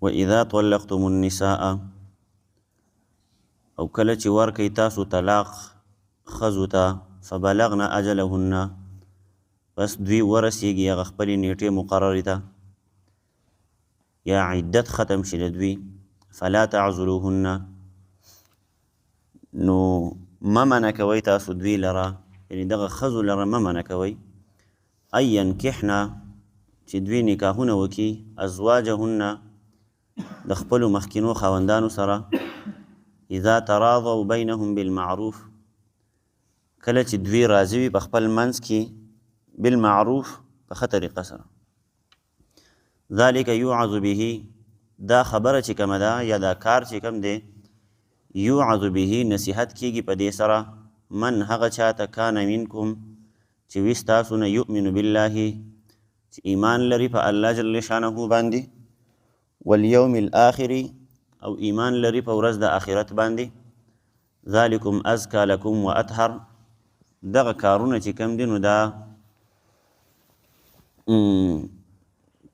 واذا طلقتم النساء، او کله چې ورکئ تاسو طلاق ښځو ته، فبلغن اجلهن، پس دوی ورسیږي هغه خپلې نیټې مقررې ته، یا عدت ختم شي د دوی، فلا تعذلوهن، نو مه منع کوئ تاسو دوی لره، یعنې دغه ښځو لره مه منع کوئ، ان ینکحن، چې دوی نکاحونه وکړي، ازواجهن، د خپلو مخکینو خاوندانو سره، اذا تراضوا بینهم بالمعروف، کله چې دوی راضي وي په خپل منځ کې، بالمعروف، په ښه طریقه سره. ذلک یوعظ به، دا خبره چې کومه ده یا دا کار چې کوم دی، یوعظ به، نصیحت کیږي په دې سره، من، هغه چاته، کان منکم، چې وي ستاسو نه، یؤمن بالله، چې ایمان لري په الله جل شانه باندې، والیوم الاخر، او ایمان لري په ورځ د آخرت باندې. ذالکم ازکا لکم واطهر، دغه کارونه چې کوم دي نو دا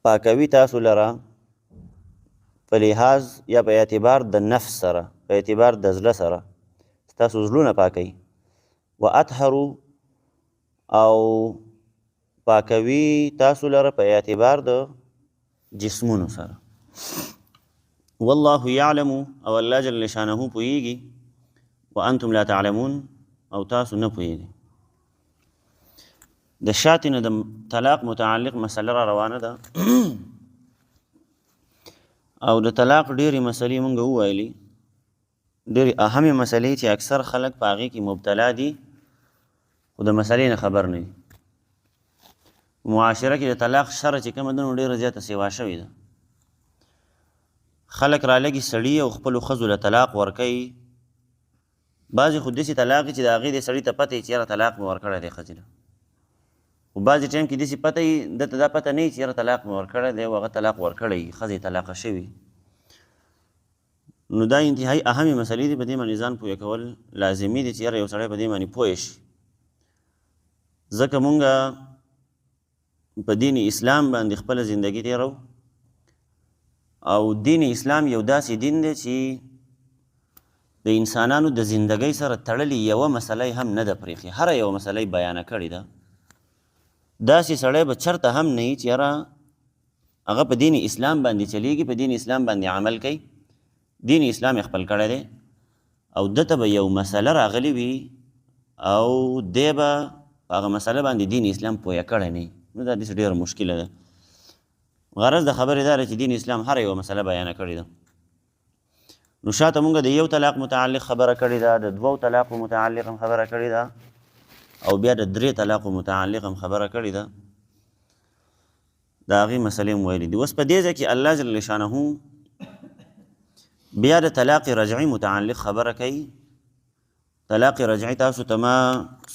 پاکوي تاسو لره په لحاظ یا په اعتبار د نفس سره، په اعتبار د زړه سره ستاسو زړونه پاکوي، و اطهرو، او پاکوي تاسو لره په اعتبار د جسمونو سره. والله يعلم، او الله جل شانه پوهیږي، وانتم لا تعلمون، او تاسو نه پوهیږئ. د شاتې نه د طلاق متعلق مسله را روانه ده، او د طلاق ډېرې مسلې مونږ وویلې، ډېرې اهمې مسلې چې اکثر خلک په هغې کې مبتلا دي خو د مسلې نه خبر نه دي. معاشره کې د طلاق شرع چې کومه ده نو ډېره زیاته سیوا شوې ده. خلک رالګي سړي او خپلو ښځو له طلاق ورکوي، بعضې خو داسې طلاق چې د هغې د سړي ته پته وي چې یاره طلاق مې ورکړی دی ښځې له، خو بعضې ټایم کې داسې پته وي ده ته دا پته نه وي چې یاره طلاق مې ورکړی دی او هغه طلاق ورکړی وي، ښځې طلاقه شوي. نو دا انتهایي اهمې مسلې دي، په دې باندې ځان پوه کول لازمي دي چې یاره یو سړی په دې باندې پوه شي، ځکه مونږ په دین اسلام باندې خپله زندګي تېرو، او دین اسلام یو داسې دین دی چې د انسانانو د زندګۍ سره تړلې یوه مسله هم نه ده پرېښې، هره یوه مسله یې بیانه کړې ده. داسې سړی به چرته هم نه وي چې یاره هغه په دین اسلام باندې چلیږي، په دین اسلام باندې عمل کوي، دین اسلام یې خپل کړی دی، او ده ته به یو مسله راغلې وي او دی به په هغه مسله باندې دین اسلام پوهه کړی نه وي. نو دا داسې ډېره مشکله ده. غرض د خبرې دا ده چې دین اسلام هره یوه مسله بیانه کړې ده. نو شاته مونږ د یو طلاق متعلق خبره کړې ده، د دوو طلاقو متعلق هم خبره کړې ده، او بیا د درې طلاقو متعلق هم خبره کړې ده. د هغې مسلې هم ویلې دي. اوس په دې ځای کې الله جل شانه بیا د طلاق رجعي متعلق خبره کوي. طلاق رجعي تاسو ته ما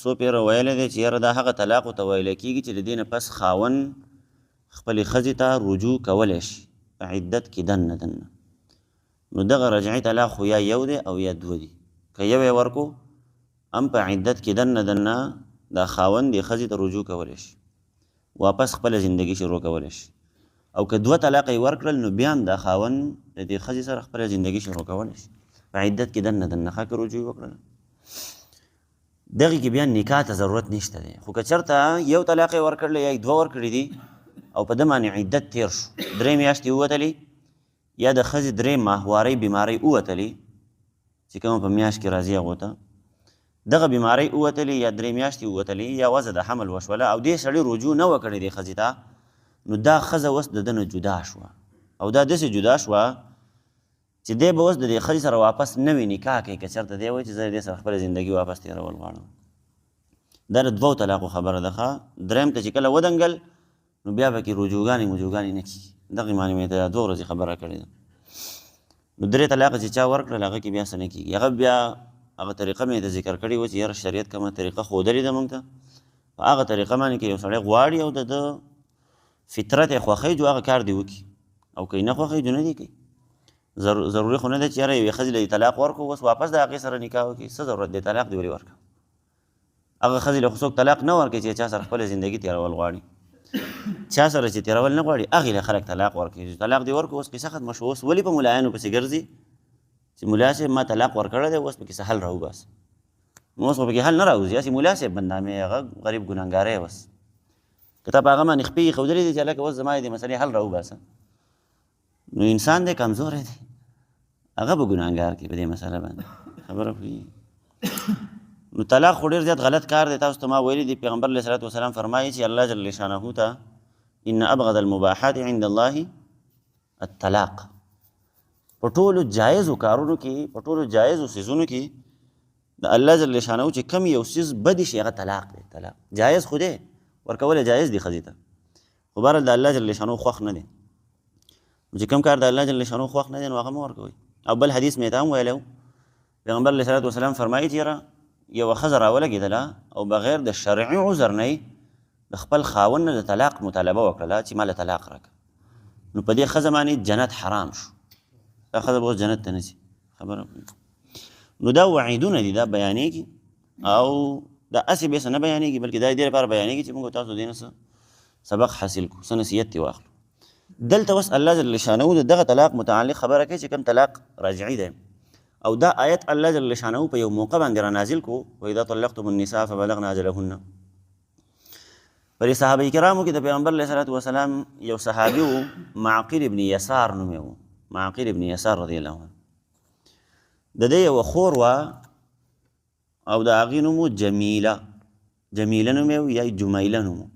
څو پېره ویلی دی چې یاره دا هغه طلاق ته ویل کېږي چې د دې نه پس خاوند خپلې ښځې ته رجوع کولی شي په عدت کې دننه دننه. نو دغه رجعي طلاق خو یا یو دی او یا دوه دي. که یو یې ورکو هم په عدت کې دننه دننه دا خاوند دې ښځې ته رجوع کولی شي، واپس خپله زندګي شروع کولی شي. او که دوه طلاقه یې ورکړل نو بیا هم دا خاوند د دې ښځې سره خپله زندګي شروع کولی شي په عدت کې دننه دننه، ښه که رجوع یې وکړله. دغې کې بیا نکاح ته ضرورت نشته دی. خو که چېرته یو طلاق یې ورکړل یا یې دوه ورکړي دي او په ده باندې عدت تېر شو، درې میاشتې ووتلې یا د ښځې درې ماهوارۍ بیمارۍ ووتلې چې کومه په میاشت کې راځي هغو ته، دغه بیمارۍ ووتلې یا درې میاشتې ووتلې یا وضع د حمل وشوله او دې سړي رجوع نه وه کړې دې ښځې ته، نو دا ښځه اوس د ده نه جدا شوه. او دا داسې جدا شوه چې دی به اوس د دې ښځې سره واپس نوې نکاح کوي، که چېرته دی وایي چې زه دې سره خپله زندګي واپس تېرول غواړم. دا د دوو طلاقو خبره ده. ښه درېیم ته چې کله ودنګل نو بیا پکې رجوعګانې مجوګانې نه کېږي. دغې معنی مې ته دا دوه ورځې خبره کړې ده. نو درې طلاقه چې چا ورکړل هغه کې بیا څه نه کېږي. هغه بیا هغه طریقه مې ته ذکر کړې وه چې یاره شریعت کومه طریقه ښودلې ده موږ ته، په هغه طریقه باندې که یو سړی غواړي او د ده فطرت یې خوښوي جو هغه کار دې وکړي، او که یې نه خوښوي جو نه دې کوي. ضروري خو نه ده چې یاره یوې ښځې له دې طلاق ورکړو اوس واپس د هغې سره نکاح وکړي، څه ضرورت دی، طلاق دې ولې ورکړه؟ هغه ښځې له خو څوک طلاق نه ورکوي چې چا سره خپله زندګي تېرول غواړي. چا سره چې تېرول نه غواړي هغې له خلک طلاق ورکوي چې طلاق دې ورکړو، اوس قصه ختمه شوه. اوس ولې په ملایانو پسې ګرځي چې ملا صاحب ما طلاق ورکړی دی، اوس پکې څه حل راوباسه؟ نو اوس خو پکې حل نه راوځي، هسې ملا صاحب بدنامې، هغه غریب ګناهګاری. اوس که تا په هغه باندې خپې ایښودلې دي چې هلکه اوس زما د دې مسئلې حل راوباسه، نو انسان دی، کمزوری دی، هغه به ګناهګار کړي په دې مسئله باندې. خبره پوهېږي؟ نو طلاق خو ډېر زیات غلط کار دی. تاسو ته ما ویلي دي، پیغمبر علیه الصلاة والسلام فرمایي چې الله جل شانه ته ان ابغض المباحات عند الله الطلاق. په ټولو جایزو کارونو کې، په ټولو جایزو څیزونو کې د الله جل شانه چې کم یو څیز بدی شي هغه طلاق دی. طلاق جایز خو دی، ورکول جایز دی ښځې ته، خو بهرحال د الله جل شانه خوښ نه دی. چې کوم کار د الله جل شانه خوښ نه دی نو هغه مه ورکوئ. او بل حدیث مې ته هم ویلی، پیغمبر علیه الصلاة والسلام فرمایي چې یاره یوه ښځه راولګېدله او بغیر د شرعي عذر نه یې د خپل خاوند نه د طلاق مطالبه وکړله چې ما له طلاق راکړه، نو په دې ښځه باندې جنت حرام شو، دا ښځه به اوس جنت ته نه ځي. خبره نو دا وعیدونه دي، دا بیانېږي او دا هسې بې څه نه بیانېږي، بلکې دا د دې لپاره بیانېږي چې موږ تاسو دې نه څه سبق حاصل کړو، څه نصیحت ترې واخلو. دلته اوس الله جل شانه د دغه طلاق متعلق خبره کوي چې کوم طلاق رجعي دی، او دا آیت الله جل شانه په یو موقع باندې را نازل کو، واذا طلقتم النساء فبلغن اجلهن. پر صحابه کرامو کې د پیغمبر علیه الصلاة والسلام یو صحابي و، معقل ابن یسار نوم یې و، معقل ابن یسار رضی الله عنه. د دې یوه خور وه او د هغې نوم و جمیله، جمیله نوم یې و یا جمیله نوم و.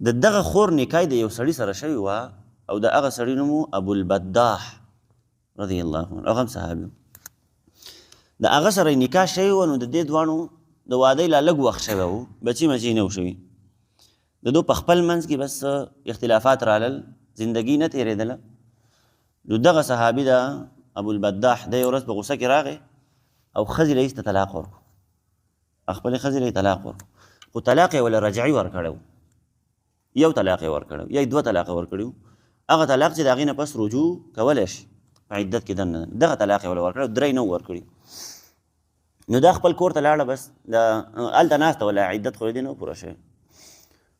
د دغه خور نکاح د یو سړي سره شوې وه او د هغه سړي نوم و ابوالبداح رضی الله عنه، هغه هم صحابي و. د هغه سره یې نکاح شوې وه، نو د دې دواړو د واده لا لږ وخت شوی و، بچي مچي نه و شوي. د دوی په خپل منځ کې بس اختلافات رالل، زندګي نه تېرېدله. نو دغه صحابي د ابوالبداح دی یو ورځ په غوسه کې راغی او ښځې له یې ایسته طلاق ورکړو، خپلې ښځې له یې طلاق ورکړو، خو طلاق یې وله رجعي ورکړی و، یو طلاق یې ورکړی یا یې دوه طلاقه ورکړي وو، هغه طلاق چې د هغې نه پس رجوع کولی شي په عدت کې دننه، دغه طلاق یې وله ورکړی، درې نه ورکړي. نو دا خپل کور ته لاړه، بس د هلته ناسته وله، عدت خو یې نه پوره شوی.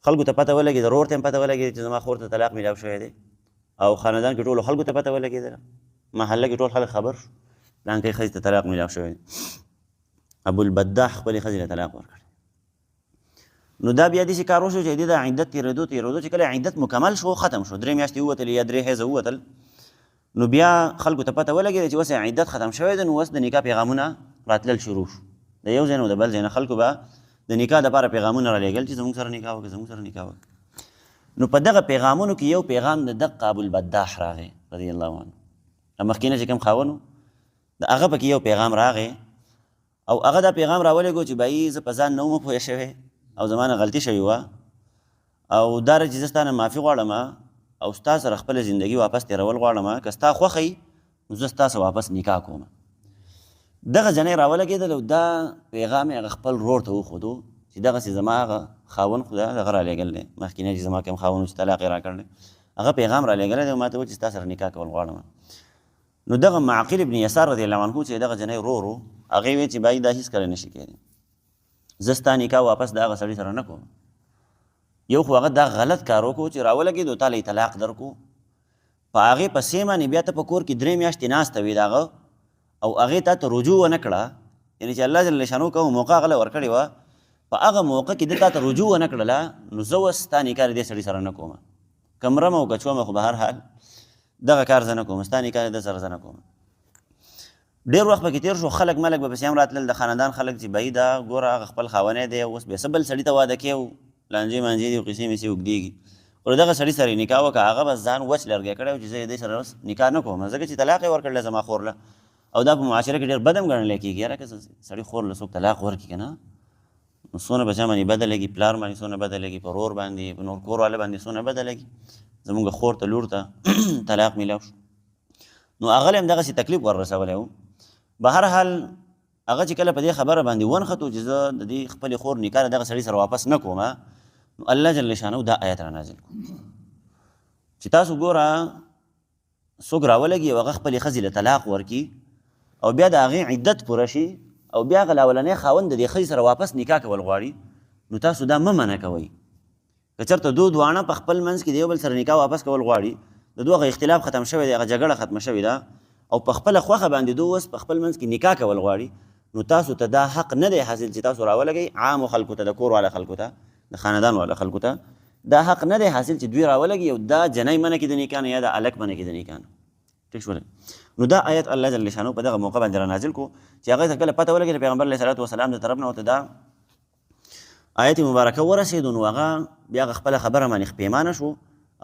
خلکو ته پته ولګېده، ورور ته هم پته ولګېده چې زما خور ته طلاق میلاو شوی دی، او خاندان کې ټولو خلکو ته پته ولګېدله، محله کې ټول خلک خبر شو پلانکۍ ښځې ته طلاق میلاو شوی دی. ابوالبداح خپلې ښځې له طلاق ورکړ. نو دا بیا داسې کار وشو چې د عدت تېرېدو تېرېدو چې کله عدت مکمل شو، ختم شو، درې میاشتې ووتلې یا درې حیضه ووتل، نو بیا خلکو ته پته ولګېده چې اوس عدت ختم شوی دی، نو اوس د نکاح پیغامونه راتلل شروع شو. د یو ځای نه د بل ځای نه خلکو به د نکاح دپاره پیغامونه رالېږل چې زموږ سره نکاح وکړه، زموږ سره نکاح وکړه. نو په دغه پیغامونو کې یو پیغام د دقه ابوالبداح راغی رضی الله عنه، مخکینه چې کوم خاوند و د هغه پکې یو پیغام راغی، او هغه دا پیغام راولېږو چې بایي زه په ځان نه وم پوه شوی او زما نه غلطي شوې وه، او دا چې زه ستا نه معافي غواړم او ستا سره خپله زندګي واپس تېرول غواړم، که ستا خوښه وي نو زه ستا سره واپس نکاح کوم. دغه جنۍ راولګېدل او دا پیغام یې هغه خپل ورور ته وښودو چې دغسې زما هغه خاوند خو دا دغه رالیږل دی، مخکینی چې زما کوم خاوند و چې طلاق یې راکړی، هغه پیغام رالیږلی دی او ما ته وویل چې ستا سره نکاح کول غواړم. نو دغه معقل ابن یسار رضی الله عنه چې دغه جنۍ ورور و، هغې ویل چې باید دا هیڅکله نه شي کېدی، زه ستا نکاح واپس د هغه سړي سره نه کوم. یو خو هغه دا غلط کار وکړو چې راولګېدو تا له یې طلاق درکړو، په هغې پسې باندې بیا ته په کور کې درې میاشتې ناسته وې د هغه، او هغې تا ته رجوع ونه کړه، یعنې چې الله جل شانه کومه موقع هغه له ورکړې وه په هغه موقع کې ده تا ته رجوع ونه کړله، نو زه اوس ستا نکاح له دې سړي سره نه کوم، که مرم او که چومه خو به هر حال دغه کار زه نه کوم، ستا نکاح له ده سره زه نه کوم. ډېر وخت پکې تېر شو، خلک ملک به پسې هم راتلل، د خاندان خلک چې بهي دا ګوره هغه خپل خاوندی دی، اوس بیا څه بل سړي ته واده کوي، لانجې مانجې دي او قصې میسې اوږدېږي، خو له دغه سړي سره یې نکاح وکړه، هغه به ځان وچ لرګی کړی و چې زه یې دې سره اوس نکاح نه کوم، ځکه چې طلاق یې ورکړلی زما خور له، او دا په معاشره کې ډېر بد هم ګڼلی کېږي، یاره که سړي خور له څوک طلاق ورکړي که نه نو څونه په چا باندې بده لګي، پلار باندې څونه بده لګي، په ورور باندې، په نور کور واله باندې څونه بده لګي، زموږ خور ته لور ته طلاق میلاو شو. نو هغه له هم دغسې تکلیف ور رسولی و. بهرحال هغه چې کله په دې خبره باندې ونښتو چې زه د دې خپلې خور نکاح له دغه سړي سره واپس نه کوم، نو الله جل شانه دا آیت را نازل کړو چې تاسو ګوره څوک راولګي او هغه خپلې ښځې له طلاق ورکړي او بیا د هغې عدت پوره شي او بیا هغه اولنی خاوند د دې ښځې سره واپس نکاح کول غواړي، نو تاسو دا مه منع کوئ. که چېرته دوی دواړه په خپل منځ کې د یو بل سره نکاح واپس کول غواړي، د دوی هغه اختلاف ختم شوی دی، هغه جګړه ختمه شوې ده او په خپله خوښه باندې دوی اوس په خپل منځ کې نکاح کول غواړي، نو تاسو ته دا حق نه دی حاصل چې تاسو راولګئ عامو خلکو ته، د کور والا خلکو ته، د خاندان والا خلکو ته دا حق نه دی حاصل چې دوی راولګي او دا جنۍ منع کړي د نکاح نه یا دا هلک منع کړي د نکاح نه. ټیک شول؟ نو دا آیت الله جل شانه په دغه موقع باندې را نازل کو چې هغه ته کله پته ولګېده پیغمبر علیه الصلاة والسلام د طرف نه ورته دا آیت مبارکه ورسېدو، نو هغه بیا هغه خپله خبره باندې خپېمانه شو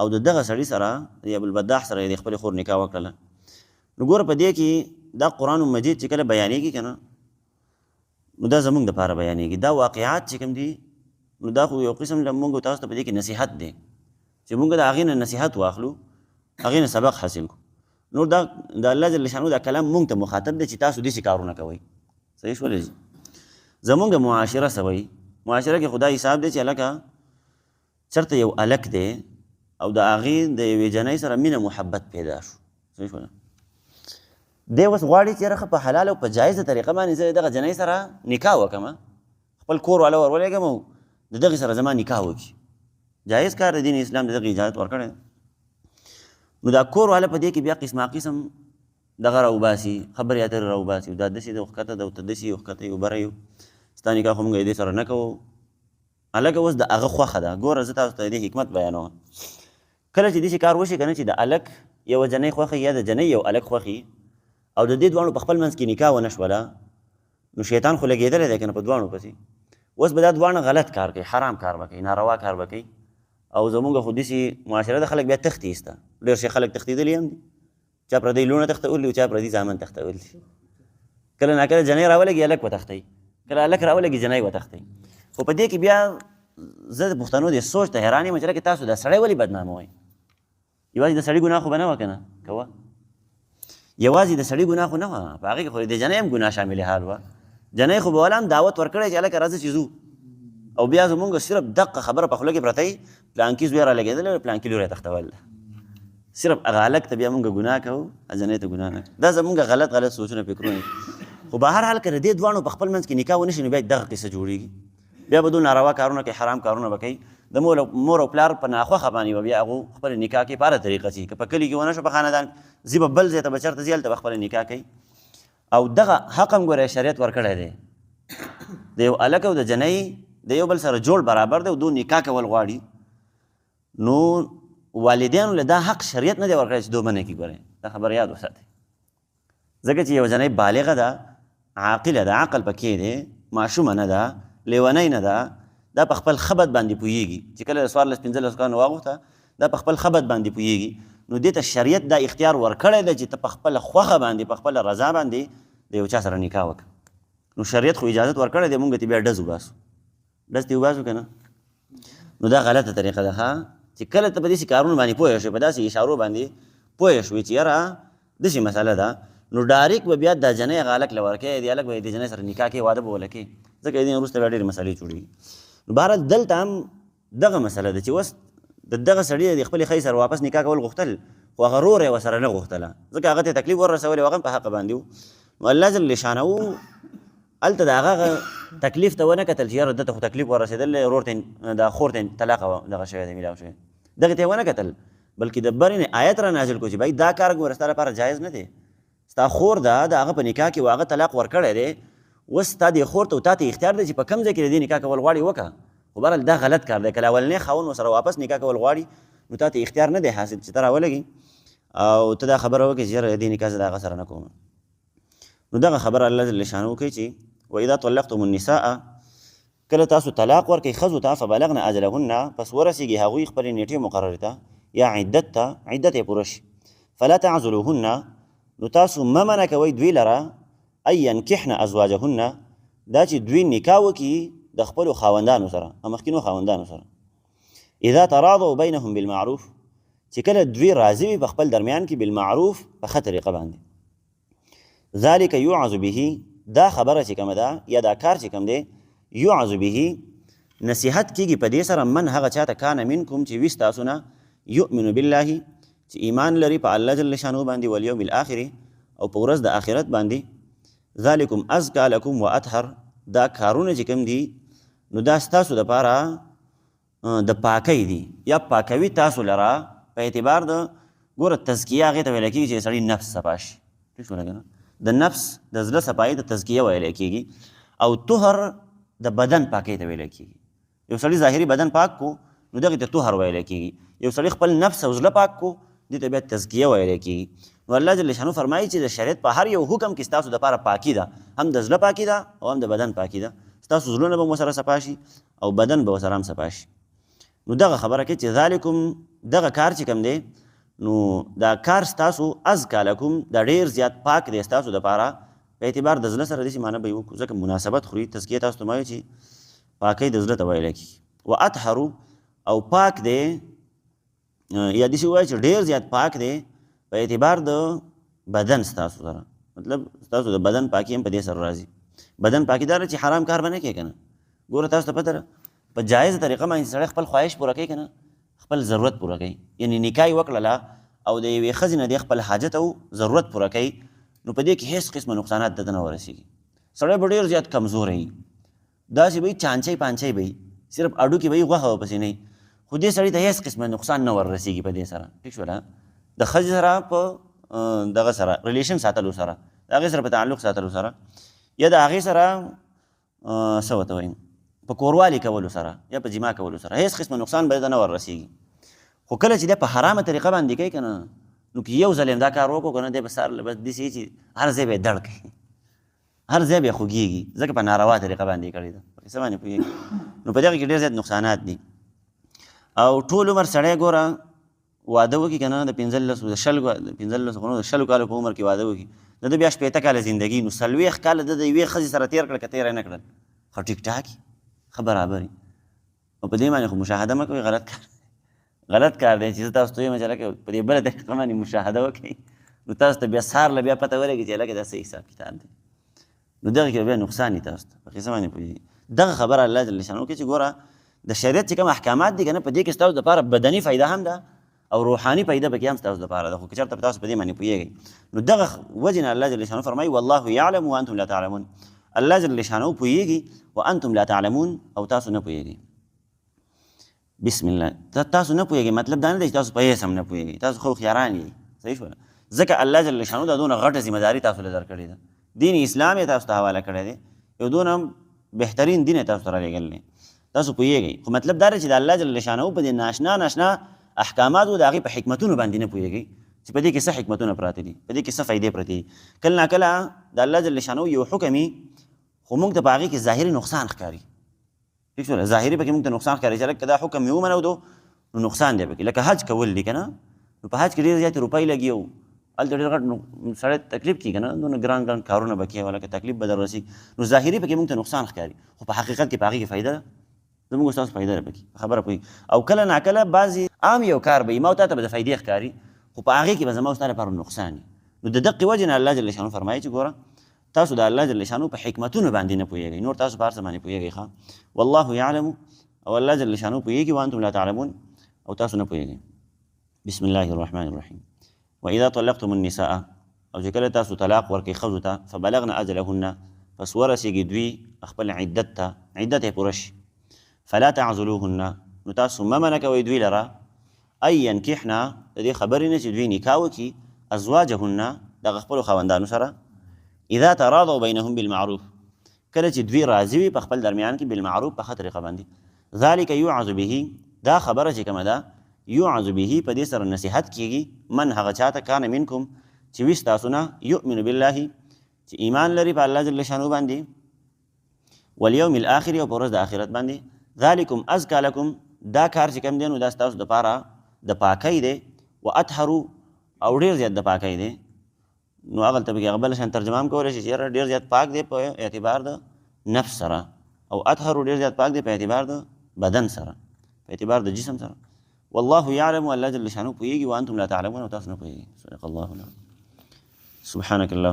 او د دغه سړي سره، د ابوالبداح سره یې د خپلې خور نکاح وکړله. نو ګوره په دې کې دا قرآن مجید چې کله بیانېږي که نه، نو دا زمونږ دپاره بیانېږي. دا واقعات چې کوم دي، نو دا خو یو قسم له مونږ تاسو ته په دې کې نصیحت دی چې مونږ د هغې نه نصیحت واخلو، هغې نه سبق حاصل کړو. نور دا د الله جل شانه دا کلام مونږ ته مخاطب دی چې تاسو داسې کارونه کوئ. صحیح شول؟ زمونږ معاشره څه وایي؟ معاشره کې خدای حساب دی چې هلکه چېرته یو هلک دی او د هغې د یوې جنۍ سره مینه محبت پیدا شو. صحیح شول؟ دی اوس غواړي چې یاره په حلال او په جایزه طریقه باندې زه دغه جنۍ سره نکاح وکړم، خپل کور والا ور ولېږم او د دغې سره زما نکاح وکړي. جایز کار دی، دین اسلام د دغې اجازت ورکړی. نو دا کور والا په دې کې بیا قسمه قسم دغه راوباسي، خبرې اترې راوباسي، دا داسې ده او ښکته ده او ته داسې یو ښکته یو بره یو، ستا نکاح خو موږ دې سره نه کوو. هلکه اوس د هغه خوښه ده. ګوره زه تاسو ته د دې حکمت بیانوم. کله چې داسې کار وشي که نه چې د هلک یوه جنۍ خوښي یا د جنۍ یو هلک خوښي او د دې دواړو په خپل منځ کې نکاح ونه شوله، نو شیطان خو لګېدلی دی که نه په دواړو پسې. اوس به دا دواړه غلط کار کوي، حرام کار به کوي، ناروا کار به کوي. او زمونږ خو داسې معاشره ده، خلک بیا تښتي ایسته، ډېر شي خلک تښتېدلي هم دي، چا پردۍ لوڼه تښتولي او چا پردي زامن تښتولي. کله ناکله جنۍ راولګي هلک وتښتوي، کله هلک راولګي جنۍ وتښتوي. خو په دې کې بیا زه د پښتنو دې سوچ ته حیران یم چې لکه تاسو دا سړی ولې بدناموئ؟ یوازې د سړي ګناه خو به نه وه که نه؟ که وه؟ یوازې د سړي ګناه خو نه وه، په هغې کې خو د جنۍ هم ګناه شامل حال وه. جنۍ خو به ولا هم دعوت ورکړی چې هلکه راځه چې ځو، او بیا زمونږ صرف دقه خبره په خوله کې پرته وي، پلانکي زوی رالګېدلی او پلانکي لور یې تښتول ده. صرف هغه هلک ته بیا مونږ ګناه کوو، جنۍ ته ګناه نه کوو. دا زمونږ غلط غلط سوچونه فکرونه دي. خو به هر حال که د دې دواړو په خپل منځ کې نکاح ونه شي، نو بیا دغه قصه جوړېږي، بیا به دوی ناروا کارونه کوي، حرام کارونه به کوي. د مور او پلار په ناخوښه باندې به بیا هغو خپله نکاح کوي په هره طریقه چې که په کلي کې ونه شو په خاندان ځي به بل ځای ته به چېرته ځي، هلته به خپله نکاح کوي. او دغه حق هم ګوره شریعت ورکړی دی، د یو هلک او د جنۍ د یو بل سره جوړ برابر دی او دوی نکاح کول غواړي، نو والدینو له دا حق شریعت نه دی ورکړی چې دوی منع کړي. ګورئ دا خبره یاد وساتئ، ځکه چې یو جنۍ بالغه ده، عاقله ده، عقل پکې دی، ماشومه نه ده، لیونۍ نه ده، دا په خپل خبت باندې پوهېږي چې کله د 14 15 کالو واغوښته، دا په خپل خبت باندې پوهېږي. نو دې ته شریعت دا اختیار ورکړی دی چې ته په خپله خوښه باندې په خپله رضا باندې د یو چا سره نکاح وکړه. نو شریعت خو اجازت ورکړی دی، مونږ ته بیا ډز وباسو، ډز ته وباسو که نه؟ نو دا غلطه طریقه ده چې کله ته په داسې کارونو باندې پوه شوې، په داسې اشارو باندې پوه شوې چې یاره داسې مسله ده، نو ډایرک به بیا دا جنۍ هغه هلک له ورکوې، دې هلک به دې جنۍ سره نکاح کوي، واده به وله کوي، ځکه دې وروسته بیا ډېرې مسلې جوړېږي. نو بهرحال دلته هم دغه مسله ده چې اوس د دغه سړي د خپلې ښځې سره واپس نکاح کول غوښتل، خو هغه ورور یې ورسره نه غوښتله، ځکه هغه ته تکلیف ور رسولی او هغه هم په حق باندې و. نو الله جل شانه هلته د هغه تکلیف ته ونه کتل چې یاره ده ته خو تکلیف ور رسېدلی، ورور ته د خور ته طلاق دغه شوی دی، میلاو شوی، دغې ته یې ونه کتل، بلکې د برې نه آیت را نازل کړو چې بھائی دا کار ګوره ستا لپاره جایز نه دی، ستا خور ده، د هغه په نکاح کې هغه طلاق ورکړی دی، اوس ستا دې خور ته او تا ته اختیار دی چې په کوم ځای کې د دې نکاح کول غواړي وکړه. خو بهرحال دا غلط کار دی، که له اولنی خاوند ورسره واپس نکاح کول غواړي نو تا ته اختیار نه دی حاصل چې ته راولګي او ته دا خبره وکړې چې یاره د دې نکاح زه د هغه سره نه کوم. نو دغه خبره الله جل شانه کوي چې واذا طلقتم النساء، کله تاسو طلاق ورکړئ ښځو ته، فبلغن اجلهن، پس ورسیږي هغوی خپلې نیټې مقررې ته یا عدت ته، عدت یې پوره شي، فلا تعزلوهن، نو تاسو مه منع کوئ دوی لره، ان ینکحن ازواجهن، دا چې دوی نکاح وکړي د خپلو خاوندانو سره، مخکینو خاوندانو سره، اذا تراضوا بینهم بالمعروف، چې کله دوی راضي وي په خپل درمیان کې بالمعروف په ښه طریقه باندې. ذلک یوعظ به، دا خبره چې کومه ده یا دا کار چې کوم دی، یوعظ به نصیحت کیږي په دې سره، من هغه چاته کان منکم چې وي ستاسو نه، یؤمن بالله چې ایمان لري په الله جل شانه باندې، والیوم الاخر او په ورځ د آخرت باندې، ذلکم ازکا لکم واطهر، دا کارونه چې کوم دي نو دا ستاسو دپاره د پاکۍ دي یا پاکوي تاسو لره په اعتبار د ګوره تزکیه هغې ته ویل کېږي چې سړي نفس صفا شي. ټیک شوله که نه؟ د نفس د زړه صفایي ته تزکیه ویل کېږي او طهر د بدن پاکۍ ته ویل کېږي. یو سړي ظاهري بدن پاک کو نو دغې ته طهر ویل کېږي. یو سړي خپل نفس او زړه پاک کو دې ته بیا تزکیه ویل کېږي. نو الله جل شانه فرمایي چې د شریعت په هر یو حکم کې ستاسو دپاره پاکي ده، هم د زړه پاکي ده او هم د بدن پاکي ده. ستاسو زړونه به مو سره صفا شي او بدن به ورسره هم صفا شي. نو دغه خبره کوي چې ذالکم دغه کار چې کوم دی نو دا کار ستاسو ازکا لکم دا ډېر زیات پاک دی ستاسو دپاره په اعتبار د زړه سره داسې معنی به یې وکړو، ځکه مناسبت خوري. تزکیه تاسو ته ما وایي چې پاکۍ د زړه ته ویل کېږي. و اطهرو او پاک دی یا داسې ووایه چې ډېر زیات پاک دی په اعتبار د بدن ستاسو سره، مطلب ستاسو د بدن پاکي هم په دې سره راځي. بدن پاکي دا ده چې حرام کار به نه کوې که نه. ګوره تاسو ته پته ده په جایزه طریقه باندې سړی خپل خواهش پوره کوي که نه، خپل ضرورت پوره کوي، یعنې نکاح یې وکړله او د یوې ښځې نه دی خپل حاجت او ضرورت پوره کوي، نو په دې کې هېڅ قسمه نقصانات ده ته نه ورسېږي. سړی به ډېر زیات کمزوری وي، داسې به وي چانچۍ پانچۍ به وي، صرف هډوکي به وي، غوښه به پسې نه وي، خو دې سړي ته هېڅ قسمه نقصان نه وررسېږي په دې سره. ټیک شوله؟ د ښځې سره په دغه سره ریلیشن ساتلو سره، د هغې سره په تعلق ساتلو سره، یا د هغې سره څه ورته وایم په کوروالي کولو سره یا په جما کولو سره هېڅ قسمه نقصان به ده نه وررسېږي. خو کله چې دی په حرامه طریقه باندې کوي که نه، نو که یو ځل یې همدا کار وکړو که نه، دی به سهار له بس داسې چې هر ځای به یې دړ کوي، هر ځای به یې خوږېږي، ځکه په ناروا طریقه باندې یې کړې ده. په څه باندې پوهېږي؟ نو په دغه کې ډېر زیات نقصانات دي. او ټول عمر سړی ګوره واده وکړي که نه، د 15 د 20 د 15 خو نه د 20 کالو په عمر کې واده وکړي، د ده بیا 60 کاله زندګي، نو 40 کاله ده د یوې ښځې سره تېر کړل که تېر یې نه کړل، ښه ټیک ټاک ښه برابر وي. او په دې باندې خو مشاهده مه کوئ، غلط کار دی، غلط کار دی چې زه تاسو ته وایم چې لکه په دې بله طریقه باندې مشاهده وکړئ، نو تاسو ته بیا سهار له بیا پته ولګي چې لکه دا څه حساب کتاب دی، نو دغه کې بیا نقصان وي تاسو ته. په قصه باندې پوهېږئ؟ دغه خبره الله جل شانه کوي چې ګوره د شریعت چې کوم احکامات دي که نه، په دې کې ستاسو دپاره بدني فایده هم ده او روحاني فایده پکې هم ستاسو دپاره ده، خو که چېرته تاسو په دې باندې پوهېږئ. نو دغه وجې نه الله جل شانه فرمایي والله یعلم وانتم لا تعلمون، الله جل شانه پوهېږي وانتم لا تعلمون او تاسو نه پوهېږئ. بسم الله، تاسو نه پوهېږئ مطلب دا نه دی چې تاسو په هېڅ هم نه پوهېږئ، تاسو خو هوښیاران یئ. صحیح شوله؟ ځکه الله جل شانه دا دونه غټه ذمه داري تاسو له درکړې ده، دین اسلام یې تاسو ته حواله کړی دی، یو دونه بهترین دین یې تاسو ته رالیږلی دی، تاسو پوهېږئ. خو مطلب دا دی چې د الله جل شانه په دې ناشنا ناشنا احکاماتو د هغې په حکمتونو باندې نه پوهېږئ چې په دې کې څه حکمتونه پراته دي، په دې کې څه فایدې پرتې دي. کله ناکله د الله جل شانه یو حکم وي، خو موږ ته په هغې کې ظاهري نقصان ښکاري. ټیک شوله؟ ظاهري پکې موږ ته نقصان ښکاري چې لکه دا حکم مې ومنو نو نقصان دی پکې. لکه حج کول دي که نه، نو په حج کې ډېر زیاتې روپۍ لګي او هلته ډېر غټ سړی تکلیف کېږي که نه، دونه ګران ګران کارونه به کوي، لکه تکلیف به در رسېږي. نو ظاهري پکې موږ ته نقصان ښکاري، خو په حقیقت کې په هغې کې فایده ده، زموږ ستاسو فایده ده پکې، خبره پوهېږي. او کله ناکله بعضې عام یو کار به وي، ما او تا ته به د فایدې ښکاري، خو په هغې کې به زما او ستا لپاره نقصان وي. نو د دقې وجې نه الله جل شانه فرمایي چې ګوره تاسو د الله جل شانه په حکمتونو باندې نه پوهېږئ، نور تاسو په هر څه باندې پوهېږئ. ښه، والله یعلم او الله جل شانه پوهېږي، وانتم لا تعلمون او تاسو نه پوهېږئ. بسم الله الرحمن الرحیم. واذا طلقتم النساء او چې کله تاسو طلاق ورکړئ ښځو ته، فبلغن اجلهن پس ورسېږي دوی خپل عدت ته، عدت یې پوره شي، فلا تعضلوهن نو تاسو مه منع کوئ دوی لره، ای ینکحنا د دې خبرې نه چې دوی نکاح وکړي، ازواجهن دغه خپلو خاوندانو سره، اذا تراضوا بینهم بالمعروف کله چې دوی راضي وي په خپل درمیان کې، بالمعروف په ښه طریقه باندې، ذلک یوعظ به دا خبره چې کومه ده، یوعظ به په دې سره نصیحت کیږي، من هغه چاته، کان منکم چې وي ستاسو نه، یؤمن بالله چې ایمان لري په الله جل شانه باندې، والیوم الاخر او په ورځ د آخرت باندې، ذلکم ازکا لکم دا کار چې کوم دی نو دا ستاسو دپاره د پاکۍ دی، و اطهرو او ډېر زیات د پاکۍ دی. نو هغلته پکې هغه بله شان ترجمه هم کولی شي چې یاره ډېر زیات پاک دی په اعتبار د نفس سره، او اطهرو ډېر زیات پاک دی په اعتبار د بدن سره، په اعتبار د جسم سره. والله يعلم الله جل شانه پوهېږي، وانتم لا تعلمون او تاسو نه پوهېږئ. صدق الله العظیم. سبحانك اللهم.